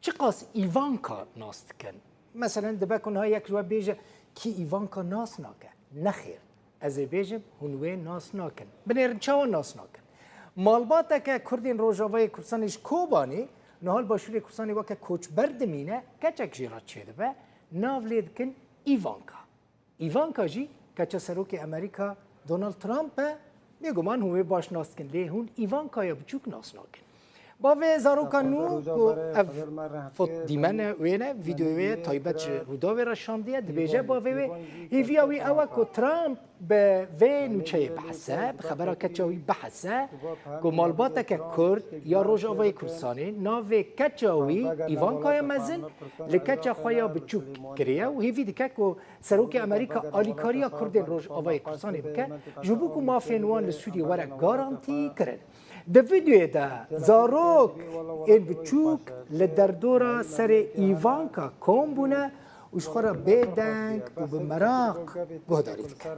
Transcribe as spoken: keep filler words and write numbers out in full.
Çiqas Îvanka nas dikin? Meselen, dibe ku niha yek ji we bêje, kî Îvanka nas nake? Nexêr. Ez ê bêjim, hûn wê nas nakin. Binêrin çawa nas nakin. Malbateke Kurdên Rojavayê Kurdistanê ji Kobanê niha li Başûrê Kurdistanê weke koçber dimîne, keçek jê re çêdibe, nav lê dikin Îvanka. Îvanka jî keça serokê Amerîka Donald Trump e. Bêguman hûn wê baş nas dikin, lê hûn Îvankaya biçûk nas nakin. Bavê zaroka nû ku ev fot dîmen e, wê ne, vîdeoyê wê ye, taybet ji Rûdawê re şandiye, dibêje bavê wê, hêviya wî ew e ku Trump bi vê nûçeyê bihese, bi xebera keça wî bihese, ku malbateke Kurd ya Rojavayê Kurdistanê navê keça wî Îvankaya mezin li keça xwe ya biçûk kiriye û hêvî dike ku Serokê Amerîka alîkariya Kurdên Rojavayê Kurdistanê bike, ji bo ku mafên wan li Sûriyê were garantî kirin. Di vîdeoyê de zarok ên biçûk li derdora serê Îvanka kom bûne û ji xwe re bêdeng û bi meraq guhdarî dikin.